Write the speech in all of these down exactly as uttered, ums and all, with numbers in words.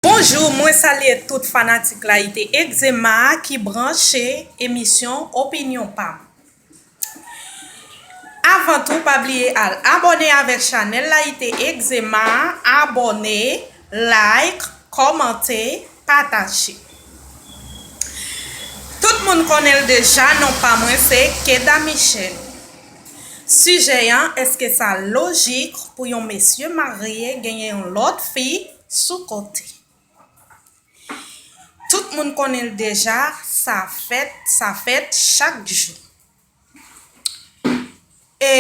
Bonjou, mwen salye tout fanatik Layite Egzema ki branche emisyon Opinyon Pa m. Avan tou, pa bliye al abòne avèk chanèl Layite Egzema, abòne, like, kòmante, pataje. Tout moun konnen l deja, non pa mwen se Keda Michel. Sijè an, èske sa lojik pou yon mesye marye genyen yon lòt fi sou kote? Tout moun konnen l deja, sa fèt, sa fèt chak jou. E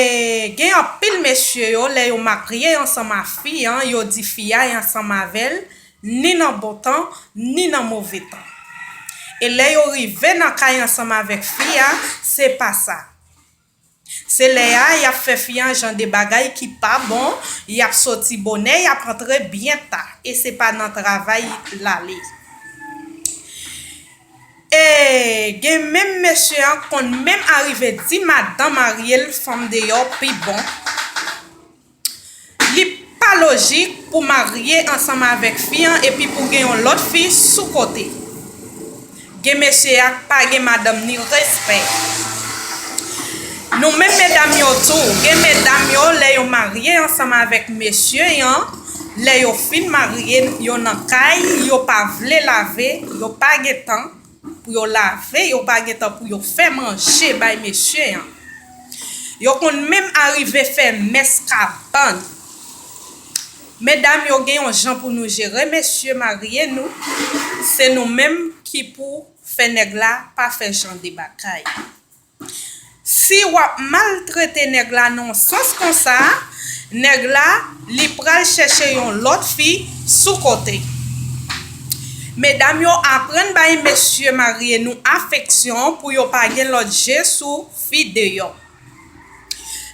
gen anpil mesye yo, lè yo marye ansanm a fi an, yo di fi a ansanm avè l, ni nan bon tan, ni nan move tan. E lè yo rive nan kay ansanm avèk fi a, se pa sa. Se lè a y ap fè fi an jan de bagay ki pa bon, y ap soti bonè, y ap antre byen ta, e se pa nan travay l ale. E gen menm mesye an konn menm arive di madan marye l fanm deyò pi bon. Li pa lojik pou marye ansanm avèk fi an epi pou gen yon lòt fi sou kote. Gen mesye a k pa gen madanm ni respè. Nou menm medam yo tou, gen medam yo lè yo marye ansanm avèk mesye an, lè yo fin marye, yo nan kay, yo pa vle lave, yo pa gen tan pou yo lave, yo pa gen tan pou yo fè manje bay mesye an. Yo konn menm arive fè mès kabann. Medam yo gen yon jan pou nou jere mesye marye nou, se nou menm ki pou fè nèg la pa fè jan de bagay. Si w ap maltrete nèg la nan yon sans konsa, nèg la, li pral chèche yon lòt fi sou kote. Medam yo, aprann bay mesye marye nou afeksyon pou yo pa gen lòt je sou fi deyò.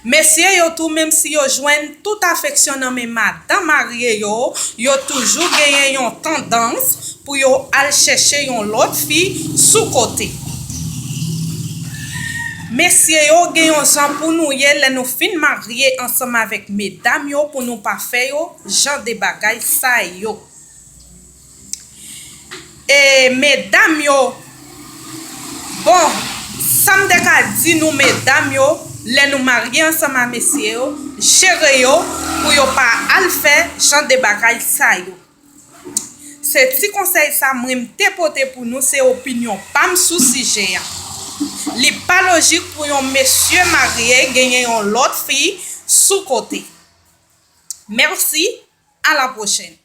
Mesye yo tou, menm si yo jwenn tout afeksyon nan men madan marye yo, yo toujou genyen yon tandans pou yo al chèche yon lòt fi sou kote. Mesye yo, gen yon jan pou nou ye lè nou fin marye ansanm avèk medam yo pou nou pa fè yo jan de bagay sa yo. E medam yo, bon, sa m te ka di nou medam yo, lè nou marye ansanm a mesye yo, jere yo pou yo pa al fè jan de bagay sa yo. Se ti konsèy sa mwen m te pote pou nou, se opinyon pa m sou sijè a. Li pa lojik pou yon mesye marye genyen yon lòt fi sou kote. Mèsi, a la pwochèn.